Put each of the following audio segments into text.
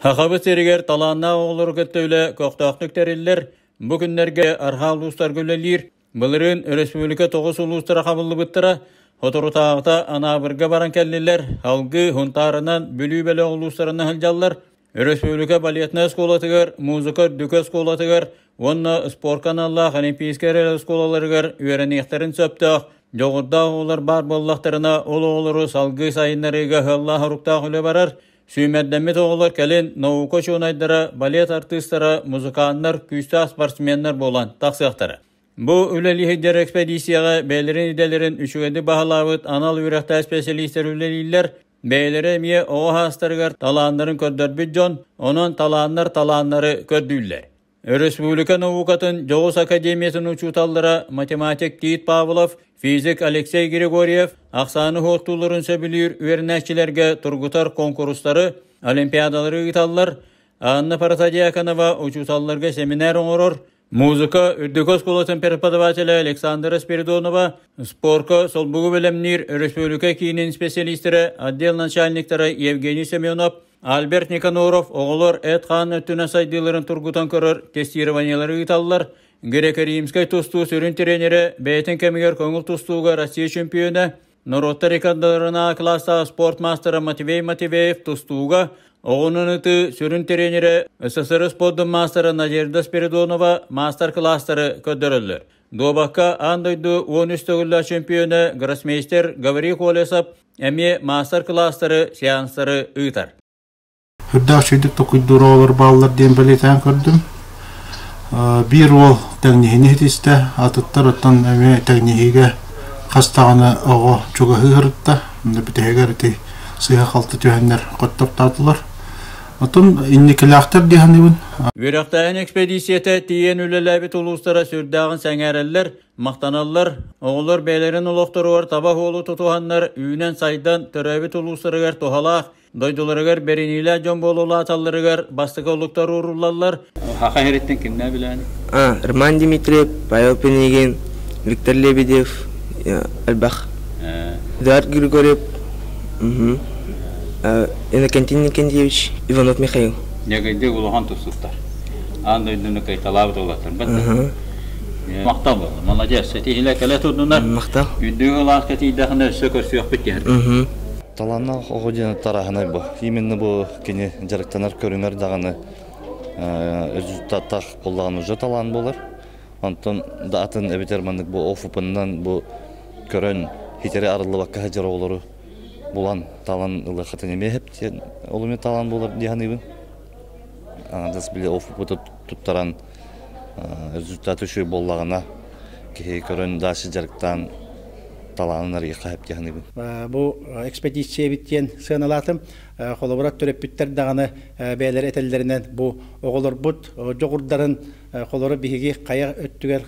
Сахабыт сиригэр талааннаах оҕолору кытта үлэ көхтөөхтүк тэриллэр. Бу күннэргэ арҕаа улуустарга үлэлиир. Былырыын өрөспүүбүлүкэ тоҕус улуустара хабыллыбыттара. Соторутааҕыта Анаабырга баран кэллилэр. Алгыы, Һунтаарынан, Бүлүү бөлөх улуустарынан сылдьаллар. Өрөспүүбүлүкэ балетнай оскуолатыгар, музыка үрдүкү оскуолатыгар уонна спорка аналлаах олимпийскай эрэл оскуолаларыгар үөрэниэхтэрин сөптөөх дьоҕурдаах оҕолор баар буоллахтарына, ол оҕолору салгыы сайыннарыыга сыаллаах-соруктаах үлэ барар. Сүүмэрдэммит оҕолор кэлин наука учуонайдара, балет артыыстара, музыканнар, күүстээх спортсменнар буолан тахсыахтара. Бу үлэлииһидэр экспедицияҕа бэйэлэрин идэлэрин үчүгэйдик баһылаабыт анал үөрэхтээх специалистэр үлэлииллэр. Бэйэлэрэ эмиэ оҕо саастарыгар талааннарын көрдөрбүт дьон, онон талааннар талааннары көрдүүллэр. Өрөспүүбүлүкэ наукатын дьоҕус академиятын учууталлара математик Тит Павлов, физик Алексей Григорьев ахсааны суоттуулларын сөбүлүүр үөрэнээччилэргэ тургутар куонкурустары, олимпиадалары ыыталлар. Анна Протодьяконова учууталларга семинар оҥорор, Музыка үрдүкү оскуолатын преподавателэ Александра Спиридонова, спорка солбугу бэлэмниир өрөспүүбүлүкэ киинин специалистэрэ, отдел начальниктара Евгений Семенов, Альберт Никаноров оҕолор эт-хаан өттүнэн сайдыыларын тургутан көрөр тестированиелары ыыталлар. Греко-римскэй тустуу сүрүн тренерэ, бэйэтин кэмигэр көҥүл тустууга Россия чемпиона, Норуоттар иккардыларынааҕы кылаастаах спорт маастара Матвей Матвеев тустууга, оҕунан ытыы сүрүн тренерэ, СССР спордун маастара Надежда Спиридонова маастар-кылаастары көрдөрөллөр. Дуобакка аан дойду 13 төгүллээх чемпиона гроссмейстер Гаврил Колесов эмиэ маастар-кылаастары, сеанстары ыытар. Үрдээх үчүгэйдик токуйдуур оҕолор бааллар диэн бэлиэтээн көрдүм. Биир уол тэҥниһини ситистэ, атыттар оттон эмиэ тэҥниһиигэ хас даҕаны оҕо чугаһыы сырытта. Бүтэһигэр ити сыыһа-халты түһэннэр хоттортоотулар. Оттон инникилээхтэр дии саныыбын. Үөрэхтээһин экспедицията тиийэн үлэлээбит улуустара сүрдээҕин сэҥээрэллэр, махтаналлар. Оҕолор бэйэлэрин олохторугар таба суолу тутуһаннар үүнэн-сайдан, төрөөбүт улуустарыгар туһалаах, Дойдуларыгар бэриниилээх дьон буола улааталларыгар бастакы олуктар ууруллаллар. Саха сириттэн кимнээх билээни? А, Роман Дмитриев, Павел Пинигин, Виктор Лебедев, элбэх. Эдуард Григорьев, Иннокентий Иннокентьевич, Иванов Михаил. Дьэгирдик улахан тустуктар. Аан дойдуну кайталаабыт уолаттар. Махтал буолла. Молодец. Сэтиһилэ кэлэ турдунар. Махтал. Үрдүк ылааска тиийдэхинэ өссө көрсүөхпүт диэн. Талааннаах оҕо диэн тараһынай бу. Именно бу кини дьарыктанар көрүҥэр даҕаны результаттаах буоллаҕына уже талаан буолар. Онтон да атын эбэтэр маннык бу ОФП-нан бу көрөн хитэри арыллыбакка сылдьар оҕолору булан талан ылыаххытын эмиэ сөп диэн ол эмиэ талаан буолар дии саныыбын. Аҥардас били ОФП туттаран результат үчүгэй буоллаҕына киһи көрөн дальше дьарыктаан талаанын арыйыахха сөп дии саныыбын. Бу экспедиция эбит диэн сыаналаатым. Холобура, төрөппүттэр даҕаны бэйэлэрэ этэллэринэн бу оҕолорбут дьоҕурдарын холоро биһиги хайа өттүгэр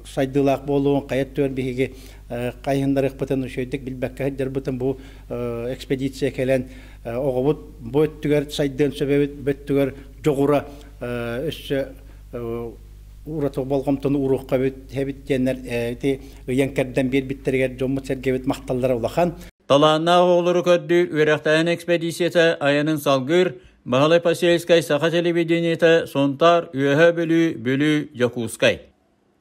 сайдыылаах буолуон, хайа өттүгэр биһиги хайыһыннарыахпытын үчүгэйдик билбэккэ сылдьарбытын бу экспедиция кэлэн оҕобут бу өттүгэр сайдыан сөп эбит, бу өттүгэр дьоҕура өссө ураты болҕомтону ууруохха эбит диэннэр ити ыйан-кэрдэн биэрбиттэригэр дьоммут-сэргэбит махталлара улахан. Талааннаах оҕолору көрдүүр үөрэхтээһин экспедицията айанын салгыыр Баһылай Посельскай Саха телевидениета Сунтаар, Үөһээ Бүлүү, Бүлүү, Дьокуускай.